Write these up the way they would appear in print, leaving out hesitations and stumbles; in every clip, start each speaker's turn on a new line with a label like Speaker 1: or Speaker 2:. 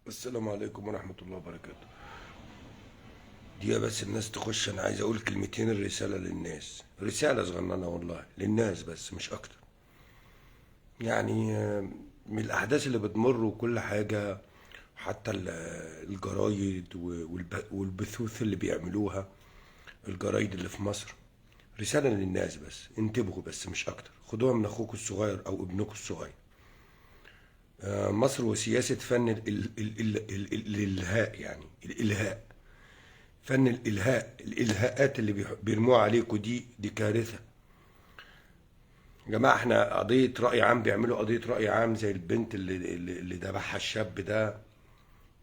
Speaker 1: السلام عليكم ورحمة الله وبركاته. دي بس الناس تخش، أنا عايز أقول كلمتين. الرسالة للناس، رسالة صغننة والله للناس بس مش أكتر. يعني من الأحداث اللي بتمر وكل حاجة، حتى الجرايد والبثوث اللي بيعملوها الجرايد اللي في مصر، رسالة للناس بس، انتبهوا بس مش أكتر، خدوها من أخوكم الصغير أو ابنكم الصغير. مصر وسياسة فن الإلهاء، يعني الإلهاء، فن الإلهاء، الإلهاءات اللي بيرموها عليكم دي كارثة يا جماعة. احنا قضية رأي عام، بيعملوا قضية رأي عام زي البنت اللي ذبحها الشاب ده،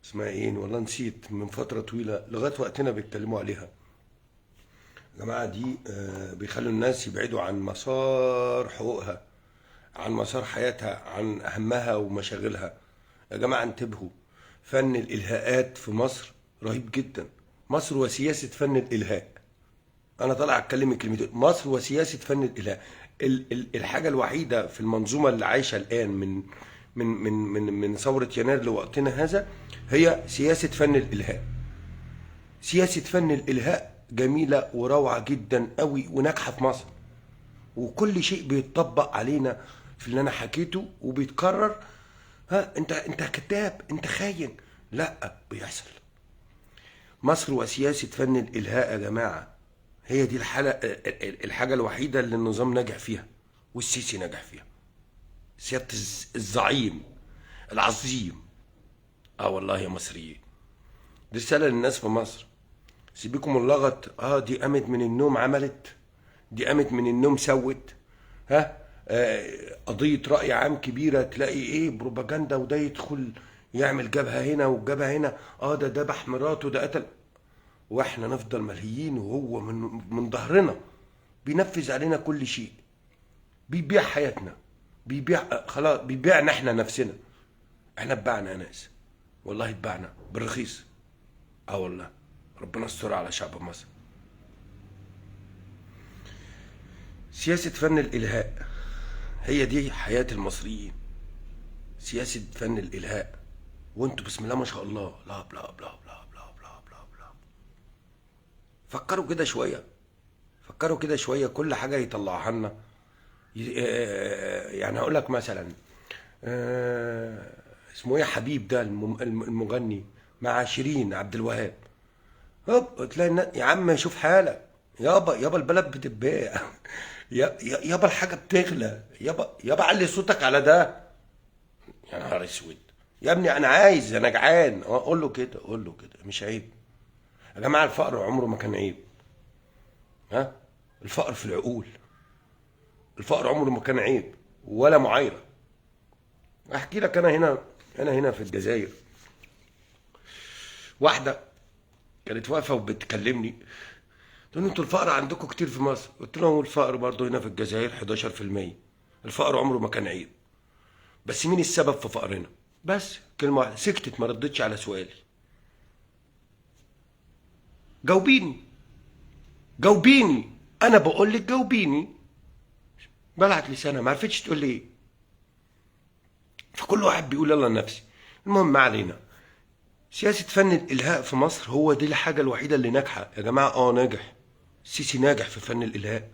Speaker 1: اسمها ايه والله نسيت، من فترة طويلة لغاية وقتنا بيتكلموا عليها. يا جماعة دي بيخلوا الناس يبعدوا عن مسار حقوقها، عن مسار حياتها، عن أهمها ومشاغلها. يا جماعة انتبهوا، فن الإلهاءات في مصر رهيب جدا. مصر وسياسة فن الإلهاء، أنا طالع أتكلم الكلمتين، مصر وسياسة فن الإلهاء. الحاجة الوحيدة في المنظومة اللي عايشة الآن من من من من من ثورة يناير لوقتنا هذا هي سياسة فن الإلهاء. سياسة فن الإلهاء جميلة وروعة جدا قوي وناجحة في مصر، وكل شيء بيتطبق علينا في اللي أنا حكيته وبيتكرر. ها أنت كذاب، أنت خاين، لا بيحصل. مصر وسياسة فن الإلهاء يا جماعة هي دي الحاجة الوحيدة اللي النظام نجح فيها والسيسي نجح فيها. سيادة الزعيم العظيم. والله يا مصريين، دي رسالة للناس في مصر. سيبكم اللغط، دي قامت من النوم عملت، دي قامت من النوم سوت، ها قضية رأي عام كبيرة، تلاقي ايه بروباجندا، وده يدخل يعمل جبهة هنا وجبهة هنا، ده ذبح مراته، ده قتل، واحنا نفضل ملهيين وهو من ظهرنا بينفذ علينا كل شيء، بيبيع حياتنا، بيبيع خلاص، بيبيعنا احنا نفسنا. احنا اتبعنا يا ناس، والله اتبعنا بالرخيص. والله ربنا استر على شعب مصر. سياسة فن الإلهاء هي دي حياة المصريين، سياسة فن الإلهاء. وانتوا بسم الله ما شاء الله لا بلا بلا بلا بلا بلا بلا بلا. فكروا كده شوية، فكروا كده شوية، كل حاجة يطلعها لنا. يعني هقول لك مثلا، اسمه ايه حبيب ده المغني مع شيرين عبد الوهاب، هوب تلاقي يا عم شوف حالك يابا، يابا البلد بتتباع، يابا الحاجة بتغلى، يابا يابا علي صوتك على ده. يا نهار اسود يا ابني، انا عايز، انا جعان. قول له كده، قول له كده، مش عيب يا جماعة. الفقر عمره ما كان عيب، ها الفقر في العقول، الفقر عمره ما كان عيب ولا معايرة. احكي لك، انا هنا في الجزائر، واحدة كانت واقفة وبتكلمني تقول لي انتوا الفقر عندكم كتير في مصر. قلت لهم الفقر برضه هنا في الجزائر 11%، الفقر عمره ما كان عيب، بس مين السبب في فقرنا؟ بس كلمة واحدة، سكتت ما ردتش على سؤالي. جاوبيني، جاوبيني، انا بقول لك جاوبيني. بلعت لسانها، ما عرفتش تقول لي ايه. فكل واحد بيقول يلا لنفسي. المهم ما علينا، سياسة فن الإلهاء في مصر هو دي الحاجة الوحيدة اللي ناجحة يا جماعة. ناجح، السيسي ناجح في فن الإلهاء،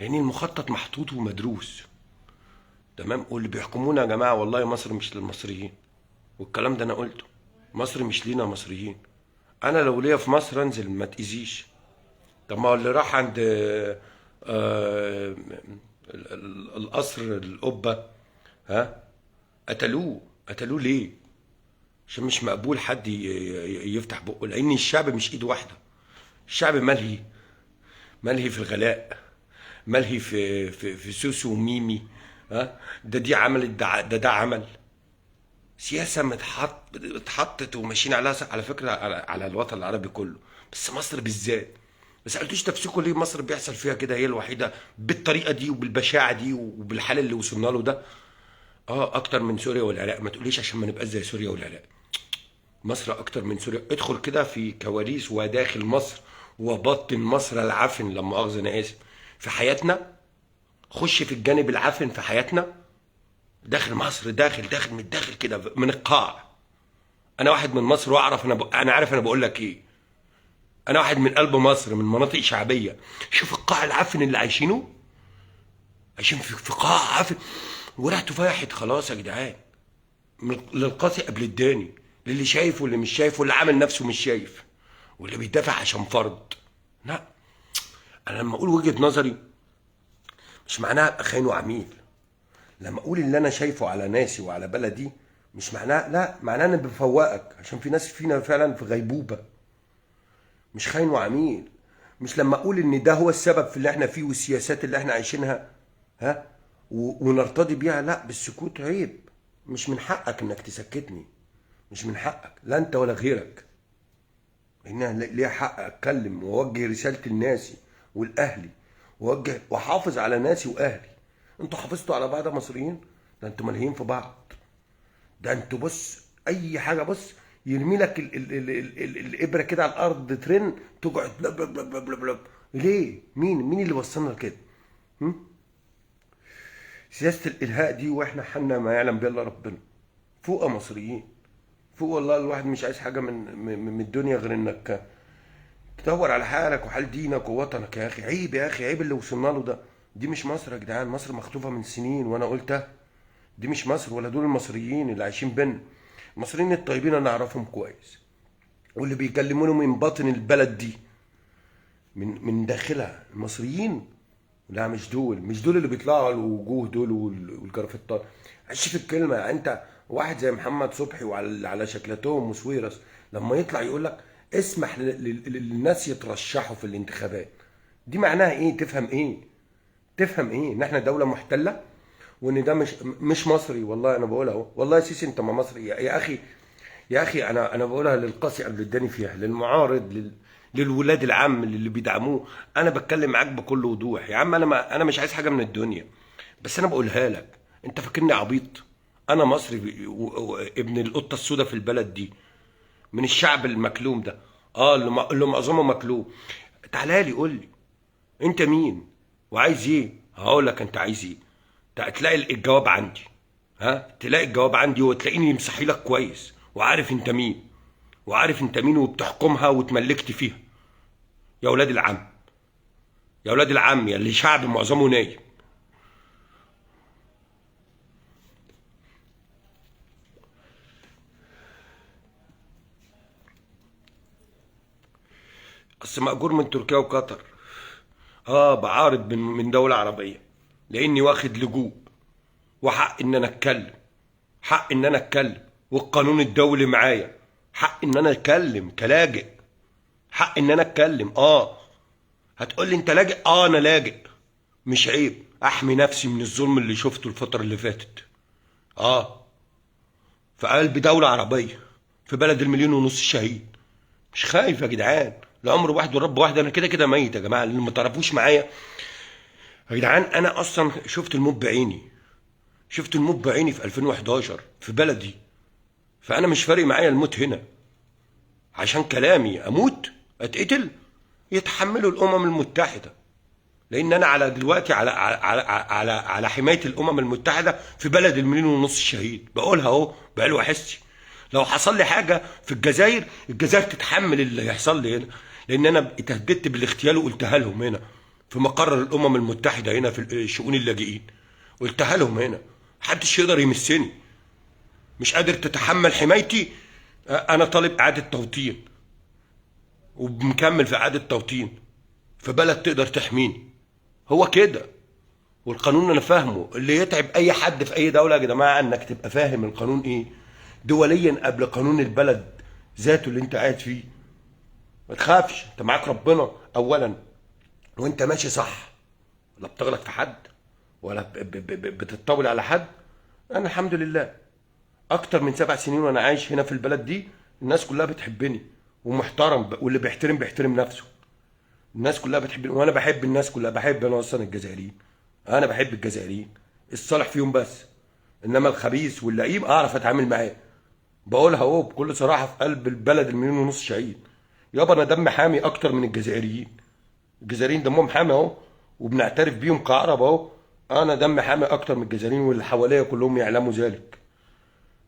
Speaker 1: لأن المخطط محطوط ومدروس تمام. واللي بيحكمونا يا جماعة والله مصر مش للمصريين، والكلام ده أنا قلته، مصر مش لينا مصريين. أنا لو ليا في مصر أنزل ما تأذيش. طب ما هو اللي راح عند القصر القبة، ها قتلوه. قتلوه ليه؟ عشان مش مقبول حد يفتح بقه، لأن الشعب مش إيد واحدة. الشعب ملهي، ملهي في الغلاء، ملهي في سوسو وميمي، ها ده دي عملت، ده ده عمل. سياسة اتحطت وماشيين عليها على فكرة على الوطن العربي كله، بس مصر بالذات. ما سألتوش نفسكم ليه مصر بيحصل فيها كده؟ هي الوحيدة بالطريقة دي وبالبشاعة دي وبالحال اللي وصلنا له ده. أكتر من سوريا والعراق. ما تقوليش عشان ما نبقاش زي سوريا والعراق، مصر أكتر من سوريا. ادخل كده في كواليس وداخل مصر وبطن مصر العفن، لما أخذ أنا آسف، في حياتنا. خش في الجانب العفن في حياتنا داخل مصر، داخل داخل من الداخل كده، من القاع. انا واحد من مصر واعرف، انا عارف انا بقول لك ايه. انا واحد من قلب مصر، من مناطق شعبية. شوف القاع العفن اللي عايشينه، عايشين في قاع عفن وريحته فاحت خلاص يا جدعان. للقاسي قبل الداني، للي شايف واللي مش شايف، واللي عامل نفسه مش شايف، واللي بيدافع عشان فرض. لا، انا لما اقول وجهة نظري مش معناها ابقى خاين وعميل. لما اقول اللي انا شايفه على ناسي وعلى بلدي مش معناها، لا، معناها انا بفوقك، عشان في ناس فينا فعلا في غيبوبة. مش خاين وعميل. مش لما اقول ان ده هو السبب في اللي احنا فيه والسياسات اللي احنا عايشينها، ها، ونرتضي بيها، لا، بالسكوت عيب. مش من حقك انك تسكتني، مش من حقك، لا انت ولا غيرك. لان ليا حق اتكلم واوجه رسالتي لناسي ولاهلي، واوجه واحافظ على ناسي واهلي. انتوا حافظتوا على بعض يا مصريين؟ ده انتوا ملهيين في بعض. ده انتوا بص اي حاجة، بص يرمي لك ال ال ال ال ال الابره كده على الارض ترن، تقعد بلا بلا بلا بلا بلا. ليه؟ مين اللي وصلنا لكده؟ سياسة الالهاء دي واحنا حالنا ما يعلم بها الا ربنا. فوق يا مصريين، فوق والله. الواحد مش عايز حاجة من الدنيا غير انك تدور على حالك وحال دينك ووطنك يا اخي. عيب يا اخي، عيب اللي وصلنا له ده. دي مش مصر يا جدعان، مصر مخطوفه من سنين، وانا قلتها دي مش مصر ولا دول المصريين اللي عايشين بينا. المصريين الطيبين انا اعرفهم كويس، واللي بيكلموني من باطن البلد دي، من داخلها. المصريين لا، مش دول، مش دول اللي بيطلعوا على الوجوه دول والجرافطات. عيش في الكلمة. انت واحد زي محمد صبحي وعلى شكلتهم وسويرس لما يطلع يقول لك اسمح للناس يترشحوا في الانتخابات، دي معناها ايه؟ تفهم ايه؟ تفهم ايه؟ ان احنا دولة محتلة، وان ده مش مصري. والله انا بقولها اهو، والله يا سيسي انت ما مصري يا اخي، يا اخي. انا بقولها للقاسي قبل الداني فيها، للمعارض، للولاد العم اللي بيدعموه. انا بتكلم معاك بكل وضوح يا عم. انا مش عايز حاجة من الدنيا، بس انا بقولها لك. انت فاكرني عبيط؟ انا مصري ابن القطة السوداء في البلد دي، من الشعب المكلوم ده، اللي معظمه مكلوم. تعالى لي قول لي انت مين وعايز ايه؟ هقول لك انت عايز ايه. تلاقي الجواب عندي، ها، تلاقي الجواب عندي، وتلاقيني مسحي لك كويس، وعارف انت مين، وعارف انت مين، وبتحكمها وتملكت فيها. يا ولاد العم، يا ولاد العم، يا اللي شعب معظمه نايم. اصل مأجور من تركيا وقطر، بعارض من دولة عربية، لاني واخد لجوء، وحق ان انا اتكلم، حق ان انا اتكلم، والقانون الدولي معايا، حق ان انا اتكلم كلاجئ، حق ان انا اتكلم. هتقول لي انت لاجئ؟ انا لاجئ، مش عيب احمي نفسي من الظلم اللي شفته الفترة اللي فاتت. في قلب دولة عربية، في بلد 1.5 مليون شهيد. مش خايف يا جدعان، العمر واحد والرب واحد. انا كده كده ميت يا جماعة، اللي ما تعرفوش معايا يا جدعان. انا اصلا شفت الموت بعيني، شفت الموت بعيني في 2011 في بلدي، فانا مش فارق معايا الموت هنا. عشان كلامي اموت اتقتل، يتحملوا الامم المتحدة، لان انا على دلوقتي على على على على حماية الامم المتحدة في بلد 1.5 مليون شهيد. بقولها اهو بقاله حسي. لو حصل لي حاجة في الجزائر، الجزائر تتحمل اللي هيحصل لي هنا، لان انا اتهددت بالاغتيال وقلتها لهم هنا في مقر الامم المتحدة هنا في شؤون اللاجئين، قلتها لهم هنا، محدش يقدر يمسني. مش قادر تتحمل حمايتي، انا طالب اعاده توطين، ومكمل في اعاده توطين في بلد تقدر تحميني. هو كده، والقانون انا فاهمه. اللي يتعب اي حد في اي دولة يا جماعة انك تبقى فاهم القانون ايه دوليا قبل قانون البلد ذاته اللي انت قاعد فيه. ما تخافش، انت معاك ربنا اولا، وانت ماشي صح، لا بتغلط في حد ولا بتتطاول على حد. انا الحمد لله اكتر من 7 سنين وانا عايش هنا في البلد دي، الناس كلها بتحبني ومحترم، واللي بيحترم بيحترم نفسه. الناس كلها بتحبني وانا بحب الناس كلها، بحب انا اصلا الجزائريين، انا بحب الجزائريين، الصالح فيهم بس، انما الخبيث واللئيم اعرف اتعامل معاه. بقولها اهو بكل صراحة، في قلب البلد 1.5 مليون شهيد يابا، انا دم حامي اكتر من الجزائريين. الجزائريين دمهم حامي اهو، وبنعترف بيهم كعرب اهو. انا دم حامي اكتر من الجزائريين، واللي حواليا كلهم يعلموا ذلك.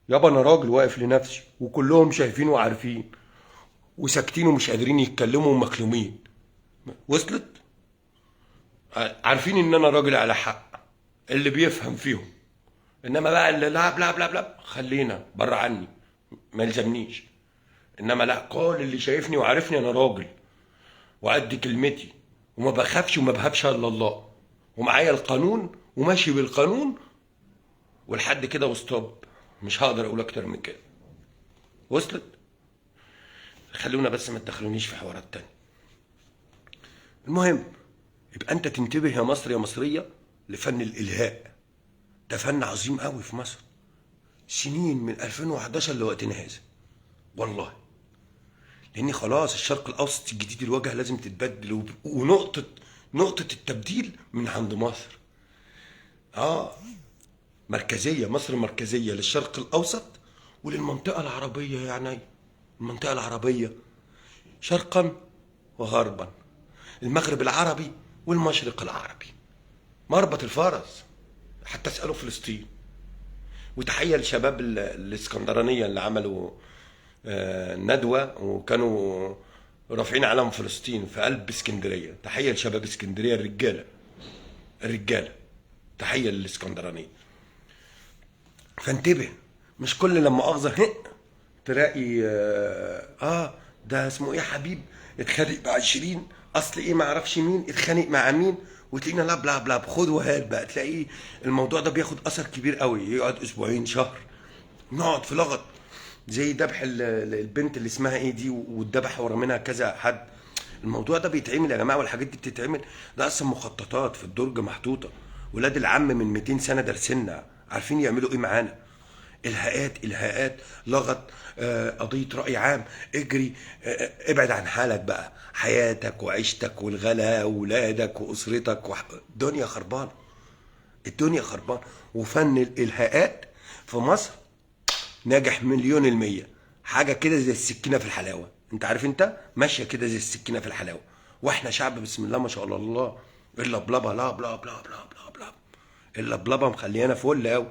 Speaker 1: يابا انا راجل واقف لنفسي، وكلهم شايفين وعارفين وساكتين ومش قادرين يتكلموا ومكلومين. وصلت؟ عارفين ان انا راجل على حق، اللي بيفهم فيهم. انما بقى اللي لا لا لا لا خلينا بره عني، ما يلزمنيش. انما لا، كل اللي شايفني وعارفني انا راجل وقد كلمتي وما بخافش وما بهبش الا الله، ومعايا القانون وماشي بالقانون ولحد كده وستوب، مش هقدر اقول اكتر من كده. وصلت؟ خلونا بس ما تدخلونيش في حوارات تانية. المهم يبقى انت تنتبه يا مصر يا مصرية لفن الالهاء. ده فن عظيم قوي في مصر، سنين من 2011 لوقتنا هذا والله. لان خلاص الشرق الاوسط الجديد الواجهة لازم تتبدل، ونقطة نقطة التبديل من عند مصر. مركزية، مصر مركزية للشرق الاوسط وللمنطقه العربية، يعني المنطقة العربية شرقا وغربا، المغرب العربي والمشرق العربي، مربط الفرس حتى اسالوا فلسطين. وتحية لشباب الاسكندرانية اللي عملوا ندوه وكانوا رافعين علم فلسطين في قلب اسكندرية. تحية لشباب اسكندرية، الرجالة الرجالة، تحية للاسكندرانيه. فانتبه، مش كل لما اخذ تلاقي ده اسمه ايه حبيب اتخانق مع 20، اصل ايه ما اعرفش مين اتخانق مع مين، وتلاقينا لا بلا بلا خد وهات بقى. تلاقيه الموضوع ده بياخد اثر كبير قوي، يقعد اسبوعين شهر نقعد في لغط، زي ذبح البنت اللي اسمها ايه دي واتذبح ورا منها كذا حد. الموضوع ده بيتعمل يا جماعة، والحاجات دي بتتعمل، ده اصلا مخططات في الدرج محطوطة. ولاد العم من 200 سنة دارسيننا، عارفين يعملوا ايه معانا. الهاءات الهاءات، لغط، قضية راي عام، اجري، ابعد عن حالك بقى، حياتك وعيشتك والغلا وولادك واسرتك الدنيا خربانة، الدنيا خربانة. وفن الالهاءات في مصر ناجح 1,000,000%، حاجة كده زي السكينة في الحلاوة، انت عارف انت ماشية كده زي السكينة في الحلاوة. واحنا شعب بسم الله ما شاء الله، الا بلبه لا بلا بلا بلا بلا بلا، الا بلبه مخليانا فل قوي.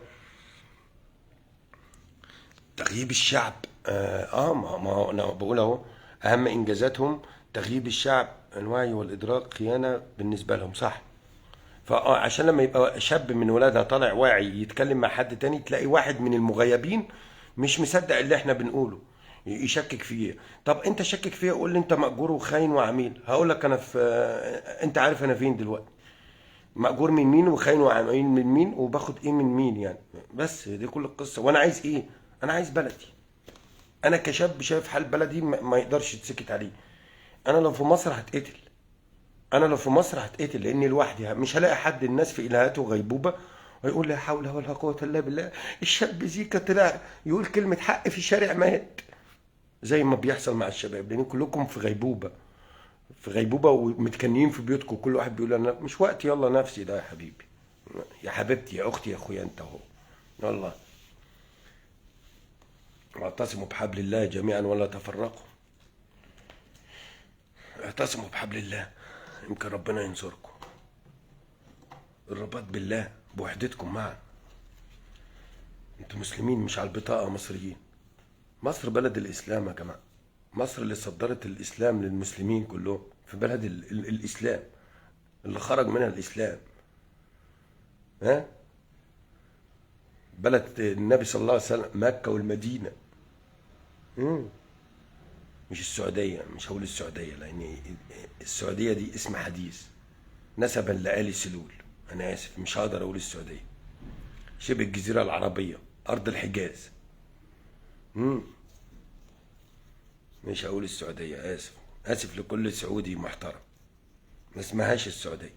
Speaker 1: تغييب الشعب، ما انا بقول اهو، اهم انجازاتهم تغييب الشعب، الوعي والادراك خيانة بالنسبة لهم، صح؟ فعشان لما يبقى شاب من ولادها طالع واعي يتكلم مع حد تاني، تلاقي واحد من المغيبين مش مصدق اللي احنا بنقوله، يشكك فيه. طب انت شكك فيه، قول لي انت مأجور وخاين وعميل، هقول لك انا في، انت عارف انا فين دلوقتي، مأجور من مين وخاين وعميل من مين وباخد ايه من مين يعني. بس دي كل القصة. وانا عايز ايه؟ انا عايز بلدي. انا كشاب شايف حال بلدي ما يقدرش يتسكت عليه. انا لو في مصر هتقتل، انا لو في مصر هتقتل، لاني لوحدي مش هلاقي حد. الناس في الهات وغيبوبه ويقول لا حول ولا قوة الا بالله، الشاب زيكا طلع يقول كلمة حق في الشارع مات، زي ما بيحصل مع الشباب، لان كلكم في غيبوبة، في غيبوبة ومتكنين في بيوتكم، كل واحد بيقول انا مش وقت، يلا نفسي ده يا حبيبي يا حبيبتي يا اختي يا اخويا انت اهو، يلا واعتصموا بحبل الله جميعا ولا تفرقوا. اعتصموا بحبل الله يمكن ربنا ينصركم. الرباط بالله بوحدتكم معا، انتوا مسلمين مش على البطاقة مصريين. مصر بلد الإسلام يا جماعة، مصر اللي صدرت الإسلام للمسلمين كلهم، في بلد الإسلام اللي خرج منها الإسلام، ها، بلد النبي صلى الله عليه وسلم، مكة والمدينة. مش السعودية، مش هقول السعودية لأن السعودية دي اسم حديث نسبا لآل سلول، أنا آسف مش هقدر أقول السعودية. شبه الجزيرة العربية، أرض الحجاز. مش هقول السعودية، آسف، آسف لكل سعودي محترم. ما اسمهاش السعودية،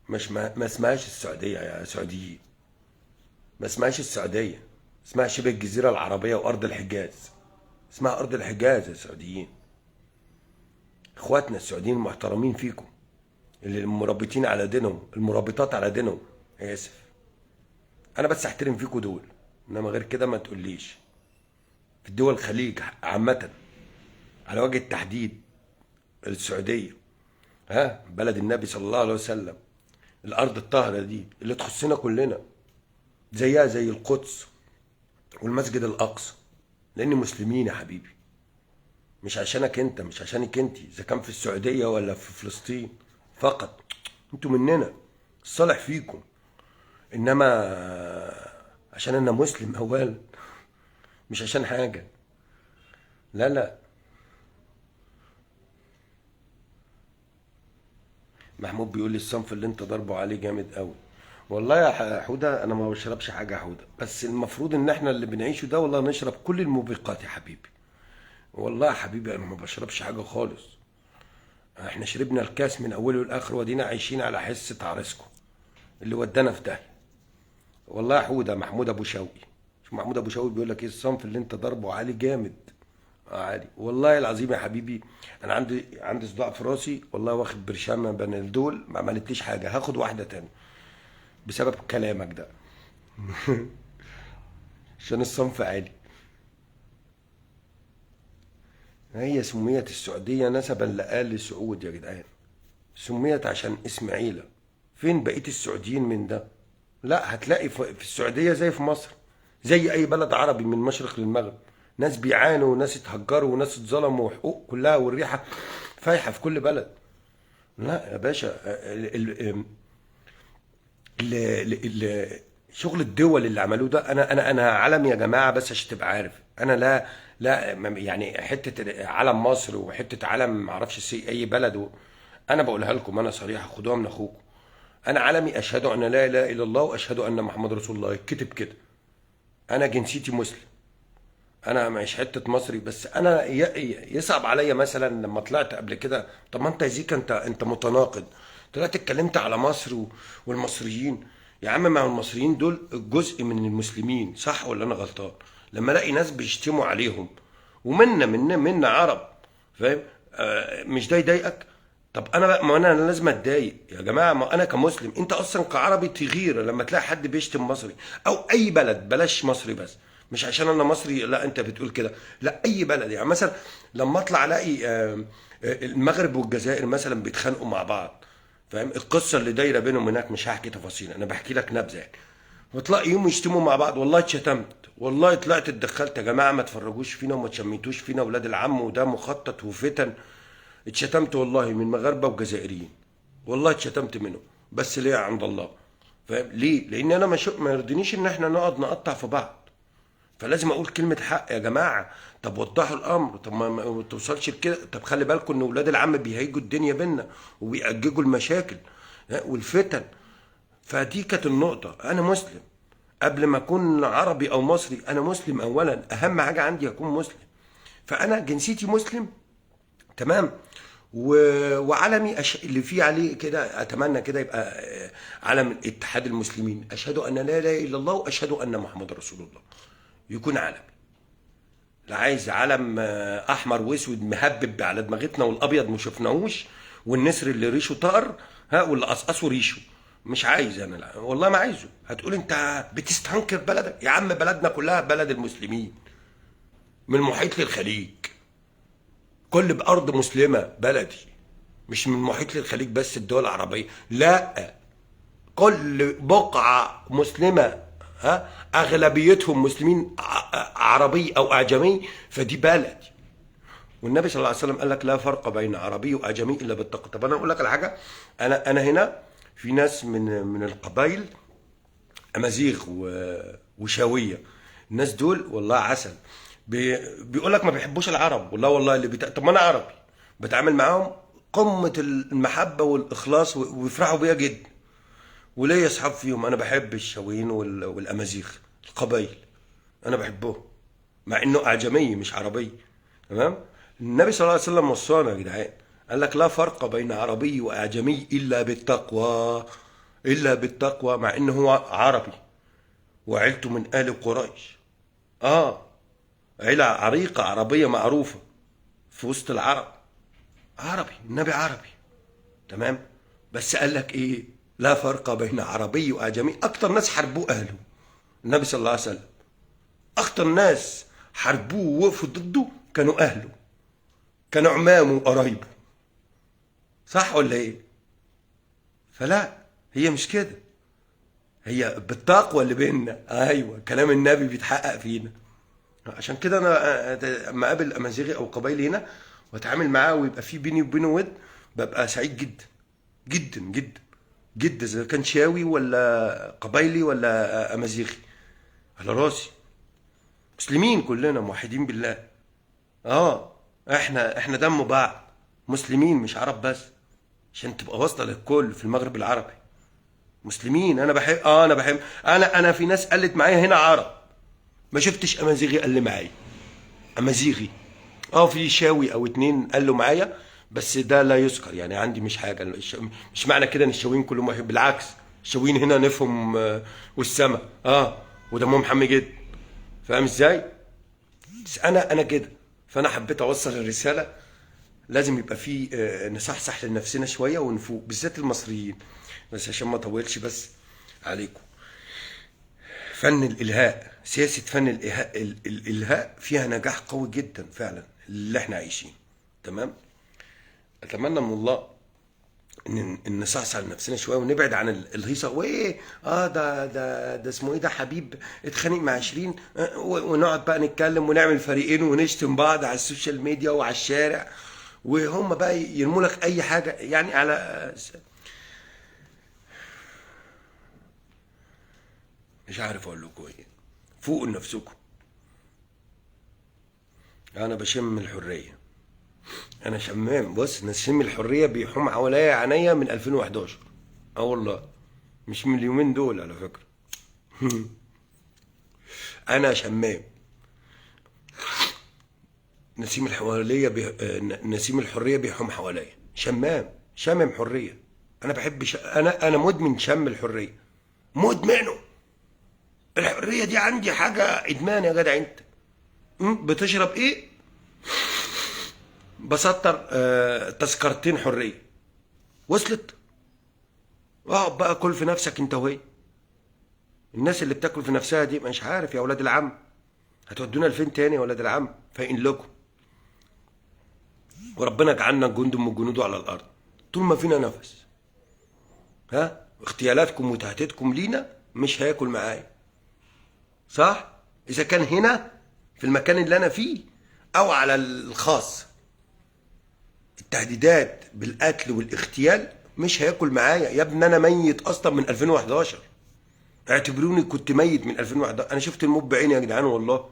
Speaker 1: مش ما اسمهاش السعودية يا سعوديين، ما اسمهاش السعودية، اسمها شبه الجزيرة العربية وأرض الحجاز، اسمها أرض الحجاز يا سعوديين. إخواتنا السعوديين المحترمين فيكم اللي المرابطين على دينهم، المرابطات على دينهم، آسف، أنا بس أحترم فيكم دول، إنما غير كده ما تقوليش. في الدول الخليج عامة على وجه التحديد السعودية، ها، بلد النبي صلى الله عليه وسلم، الأرض الطاهرة دي اللي تخصنا كلنا، زيها زي القدس. والمسجد الاقصى، لان مسلمين يا حبيبي، مش عشانك انت، مش عشانك انت، اذا كان في السعودية ولا في فلسطين فقط، انتوا مننا، الصالح فيكم. انما عشان انا مسلم اولا، مش عشان حاجة. لا لا. محمود بيقول لي الصنف اللي انت ضربه عليه جامد قوي. والله يا حوده انا ما بشربش حاجة يا حوده، بس المفروض ان احنا اللي بنعيشه ده والله نشرب كل الموبقات يا حبيبي. والله يا حبيبي انا ما بشربش حاجة خالص، احنا شربنا الكاس من اوله لاخره وادينا عايشين على حس عرسكم اللي ودانا في داهية. والله يا حوده. محمود ابو شوقي، شوف محمود ابو شوقي بيقول لك ايه، الصنف اللي انت ضربه عالي جامد. عالي والله العظيم يا حبيبي. انا عندي صداع في راسي والله، واخد برشامه بنادول ما عملتليش حاجة، هاخد واحدة تانية بسبب كلامك ده عشان الصنف عالي. هي سميت السعودية نسبا لآل سعود يا جدعان، سميت عشان اسم عيله. فين بقية السعوديين من ده؟ لا، هتلاقي في السعودية زي في مصر، زي اي بلد عربي من المشرق للمغرب، ناس بيعانوا وناس اتهجروا وناس اتظلموا وحقوق كلها، والريحه فايحه في كل بلد. لا يا باشا، ال ال ال شغل الدول اللي عملوه ده، انا انا انا علم يا جماعة، بس عشان تبقى عارف، انا لا لا يعني حتة علم مصر وحتة علم معرفش سي اي بلد انا بقولها لكم، انا صريحه، خدوها من اخوكم. انا علمي اشهد ان لا اله الا الله واشهد ان محمد رسول الله، يتكتب كده. انا جنسيتي مسلم، انا مش حتة مصري، بس انا يصعب عليا مثلا لما طلعت قبل كده، طب ما انت يا زيكا انت متناقض، طلعت اتكلمت على مصر والمصريين. يا عم ما هو المصريين دول جزء من المسلمين، صح ولا انا غلطان؟ لما الاقي ناس بيشتموا عليهم ومنا منا منا عرب، فاهم؟ مش ده يضايقك؟ طب انا بقى، ما انا لازم اتضايق يا جماعة، ما انا كمسلم، انت اصلا كعربي تغير لما تلاقي حد بيشتم مصري او اي بلد، بلاش مصري بس، مش عشان انا مصري لا انت بتقول كده، لا اي بلد. يعني مثلا لما اطلع الاقي المغرب والجزائر مثلا بيتخانقوا مع بعض، فاهم القصة اللي دايرة بينهم هناك، مش هحكي تفاصيل، انا بحكي لك نبذه يعني. وتلاقي يوم يشتموا مع بعض، والله اتشتمت، والله طلعت اتدخلت، يا جماعة ما تفرجوش فينا وما تشمتوش فينا ولاد العم، وده مخطط وفتن. اتشتمت والله من مغاربة وجزائريين، والله اتشتمت منهم، بس ليه عند الله، فاهم ليه؟ لان انا ما يرضينيش ان احنا نقعد نقطع في بعض، فلازم اقول كلمة حق يا جماعة. طب وضحوا الامر، طب ما توصلش لكده، طب خلي بالكم ان ولاد العم بيهيجوا الدنيا بينا وبيأججوا المشاكل والفتن. فدي كانت النقطة. انا مسلم قبل ما اكون عربي او مصري، انا مسلم اولا، اهم حاجة عندي اكون مسلم. فانا جنسيتي مسلم، تمام، وعلمي اللي فيه عليه كده، اتمنى كده يبقى علم اتحاد المسلمين، اشهد ان لا اله الا الله واشهد ان محمد رسول الله، يكون علمي. لا عايز علم احمر واسود مهبب على دماغتنا، والابيض ما شفناهوش، والنسر اللي ريشه طار، ها، واللي قصقصه ريشه، مش عايز انا، لا والله ما عايزه. هتقول انت بتستنكر بلدك؟ يا عم بلدنا كلها بلد المسلمين، من المحيط للخليج، كل بأرض مسلمة بلدي، مش من المحيط للخليج بس الدول العربية، لا، كل بقعة مسلمة، ها، أغلبيتهم مسلمين عربي أو أعجمي، فدي بلدي. والنبي صلى الله عليه وسلم قال لك لا فرق بين عربي وأعجمي إلا بالتقوى. طب أنا أقول لك على حاجة، أنا هنا في ناس من القبائل، أمازيغ وشاوية، الناس دول والله عسل، بيقول لك ما بيحبوش العرب، والله والله اللي طب ما انا عربي، بتعامل معاهم قمة المحبة والإخلاص ويفرحوا بيا جدا، وليا أصحاب فيهم. أنا بحب الشاويين والأمازيغ، القبائل أنا بحبهم، مع إنه أعجمي مش عربي، تمام. النبي صلى الله عليه وسلم وصانا يا جدعان، قال لك لا فرق بين عربي وأعجمي إلا بالتقوى، إلا بالتقوى، مع إنه هو عربي وعيلته من آل قريش، عيلة عريقة عربية معروفة في وسط العرب، عربي، النبي عربي، تمام. بس قال لك إيه؟ لا فرق بين عربي وأعجمي. أكتر ناس حاربوه أهله النبي صلى الله عليه وسلم، أكتر ناس حاربوه ووقفوا ضده كانوا أهله، كانوا عمامه وقرايبه، صح ولا إيه؟ فلا، هي مش كده، هي بالتقوى اللي بيننا. ايوه، كلام النبي بيتحقق فينا. عشان كده انا اما اقابل امازيغي او قبايلي هنا واتعامل معاه ويبقى في بيني وبينه ود، ببقى سعيد جدا جدا جدا جدا، اذا كان شاوي ولا قبايلي ولا امازيغي، على راسي. مسلمين كلنا موحدين بالله. احنا دم بعض، مسلمين مش عرب بس، عشان تبقى واصله للكل في المغرب العربي. مسلمين. انا بحب، انا بحب، انا في ناس قالت معايا هنا عرب، ما شفتش امازيغي قال لي معايا امازيغي. في شاوي او اتنين قال له معايا، بس ده لا يذكر يعني، عندي مش حاجة. مش معنى كده ان الشاويين كلهم وحشين، بالعكس الشاويين هنا نفهم والسما، ودمهم حامي جدا، فاهم ازاي؟ بس انا كده، فانا حبيت اوصل الرسالة. لازم يبقى في نصحصح لنفسنا شوية ونفوق، بالذات المصريين. بس عشان ما اطولش بس عليكم، فن الالهاء، سياسة فن الالهاء فيها نجاح قوي جدا فعلا اللي احنا عايشين. تمام؟ اتمنى من الله ان نصحصح لنفسنا شوية ونبعد عن الهيصه. وايه ده ده ده اسمه ايه ده، حبيب اتخانق مع 20، ونقعد بقى نتكلم ونعمل فريقين ونشتم بعض على السوشيال ميديا وعلى الشارع، وهم بقى يرموا لك اي حاجة يعني على مش عارف اقول لكم ايه. فوقوا لنفسكم. انا بشم الحرية، انا شمام. بص، نسيم الحرية بيحوم حواليا عينيا من 2011. والله مش من اليومين دول على فكرة. انا شمام. نسيم الحواليا نسيم الحرية بيحوم حواليا. شمام، شامم حرية. انا بحب انا مدمن شم الحرية، مدمنه. الحرية دي عندي حاجة ادمان يا جدع. انت بتشرب ايه؟ بسطر تذكرتين حرية. وصلت؟ اقعد بقى كل في نفسك انت وهي. الناس اللي بتاكل في نفسها دي مش عارف يا اولاد العم هتودونا لفين تاني يا اولاد العم. فإن لكم وربنا جعلنا جند من جنوده على الارض طول ما فينا نفس. ها، اغتيالاتكم وتهديدكم لينا مش هياكل معايا، صح؟ اذا كان هنا في المكان اللي انا فيه او على الخاص، التهديدات بالقتل والاغتيال مش هياكل معايا يا ابني. انا ميت اصلا من 2011، اعتبروني كنت ميت من 2011. انا شفت الموت بعيني يا جدعان والله.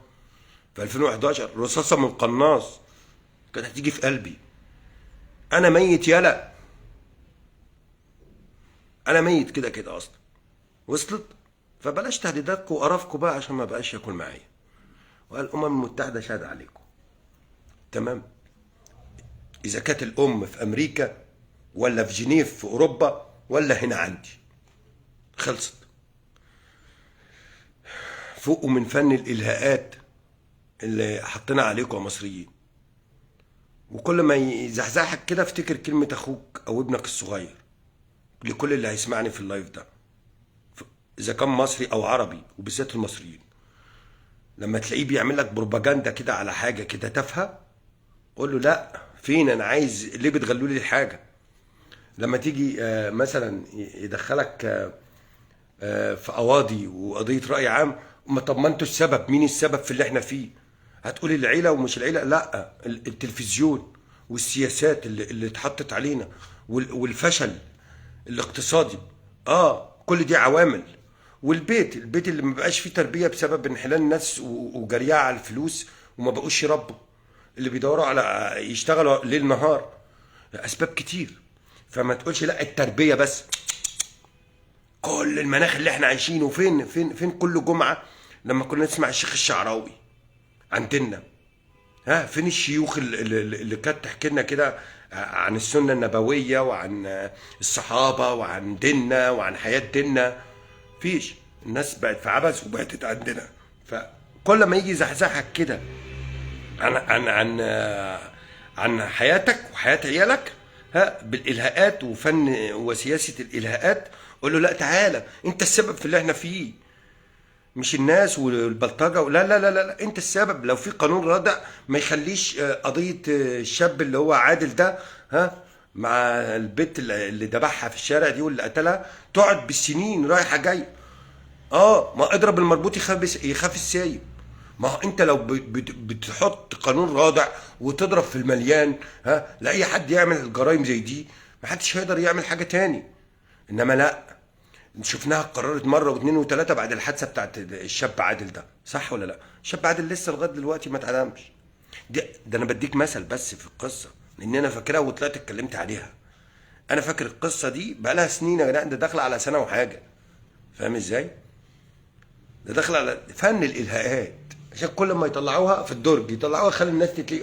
Speaker 1: في 2011 رصاصة من قناص كانت هتيجي في قلبي. انا ميت يلا، انا ميت كده كده اصلا. وصلت؟ فبلاش تهديداتكم وقرفكم بقى عشان ما بقاش ياكل معايا. والامم المتحدة شهد عليكم. تمام؟ اذا كانت الام في امريكا ولا في جنيف في اوروبا ولا هنا عندي، خلصت. فوقوا من فن الالهاءات اللي حطينا عليكم يا مصريين. وكل ما يزحزحك كده افتكر كلمة اخوك او ابنك الصغير. لكل اللي هيسمعني في ال live ده، اذا كان مصري او عربي، وبالذات المصريين، لما تلاقيه بيعمل لك بروباجندا كده على حاجة كده تافهة، قول له لا، فين انا عايز، ليه بتغلوا لي الحاجة؟ لما تيجي مثلا يدخلك في قواضي وقضية راي عام، ما طب ما انتوا السبب، مين السبب في اللي احنا فيه؟ هتقولي العيلة ومش العيلة؟ لا، التلفزيون والسياسات اللي اتحطت علينا والفشل الاقتصادي، كل دي عوامل. والبيت، البيت اللي ما بقاش فيه تربيه بسبب انحلال الناس وجريها على الفلوس وما بقوش يربوا، اللي بيدوروا على يشتغلوا ليل نهار، اسباب كتير. فما تقولش لا التربية بس، كل المناخ اللي احنا عايشينه. فين فين فين كل جمعه لما كنا نسمع الشيخ الشعراوي عندنا، ها فين الشيوخ اللي كانت تحكي لنا كده عن السنة النبوية وعن الصحابة وعن ديننا وعن حياة ديننا؟ فيش. الناس بقت في عبث وبقت عندنا. فكل ما يجي يزحزحك كده عن عن عن عن حياتك وحياه عيالك، ها، بالالهاءات وفن وسياسة الالهاءات، قول له لا تعالى، انت السبب في اللي احنا فيه، مش الناس والبلطجه. لا لا لا لا، انت السبب. لو في قانون رادع ما يخليش قضية الشاب اللي هو عادل ده، ها، مع البت اللي ذبحها في الشارع دي واللي قتلها، تقعد بالسنين رايحة جاية. ما اضرب المربوط يخاف السايب. ما هو انت لو بتحط قانون رادع وتضرب في المليان، ها، لاي حد يعمل الجرائم زي دي ما حدش هيقدر يعمل حاجة تاني. انما لا، شفناها قررت مرة واثنين وثلاثة بعد الحادثة بتاعت الشاب عادل ده، صح ولا لا؟ الشاب عادل لسه لغاية دلوقتي ما اتعدمش. ده انا بديك مثل بس في القصة لان انا فاكرها وطلعت اتكلمت عليها. انا فاكر القصة دي بقى لها سنين يا جدعان، ده داخله على سنة وحاجه. فاهم ازاي؟ ده داخله على فن الالهاءات، عشان كل ما يطلعوها في الدرج يطلعوها خلي الناس تتلي،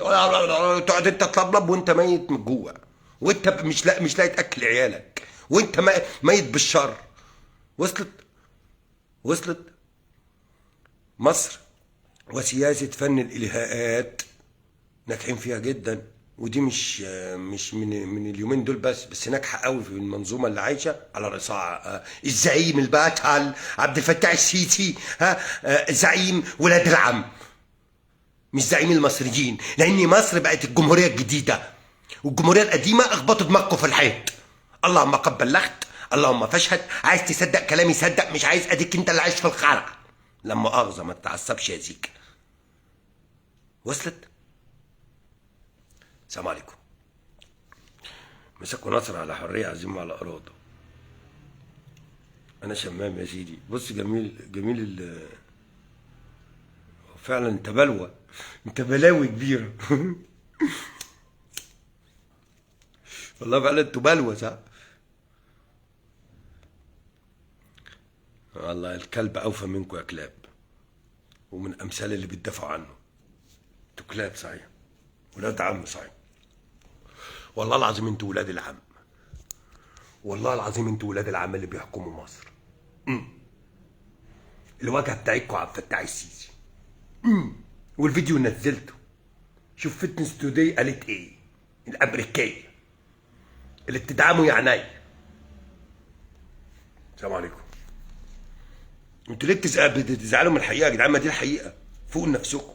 Speaker 1: تقعد انت تلبلب وانت ميت من الجوع، وانت مش لاقي تاكل عيالك، وانت ميت بالشر. وصلت مصر وسياسة فن الإلهاءات ناجحين فيها جدا، ودي مش من اليومين دول بس ناجحة قوي في المنظومة اللي عايشة على رأسها الزعيم البطل عبد الفتاح السيسي، ها، زعيم ولاد العم، مش زعيم المصريين، لأن مصر بقت الجمهورية الجديدة، والجمهورية القديمة اخبطوا دماغكم في الحيط. اللهم قد بلغت، اللهم فاشهد. عايز تصدق كلامي صدق، مش عايز اديك انت اللي عايش في الخرع. لما مؤاخذة ما تتعصبش يا زيك. وصلت؟ السلام عليكم. مسكوا نصر على حرية، عزيمة على إرادة. أنا شمام يا سيدي. بص جميل جميل فعلا. انت بلوى، انت بلاوي كبيرة. والله فعلا انتوا بلوى، صح؟ والله الكلب أوفى منكم يا كلاب، ومن أمثال اللي بيدافعوا عنه. انتوا كلاب صحيح، ولاد عم صحيح. والله العظيم انتوا ولاد العم، والله العظيم انتوا ولاد العم اللي بيحكموا مصر. الواجهة بتاعتكم عبد الفتاح السيسي. والفيديو نزلته، شوف Fitness Today قالت ايه، الامريكية اللي بتدعمه يا عينيا. السلام عليكم. انتوا ليه بتزعلوا من الحقيقة يا جدعان؟ ما دي الحقيقة. فوقوا لنفسكم.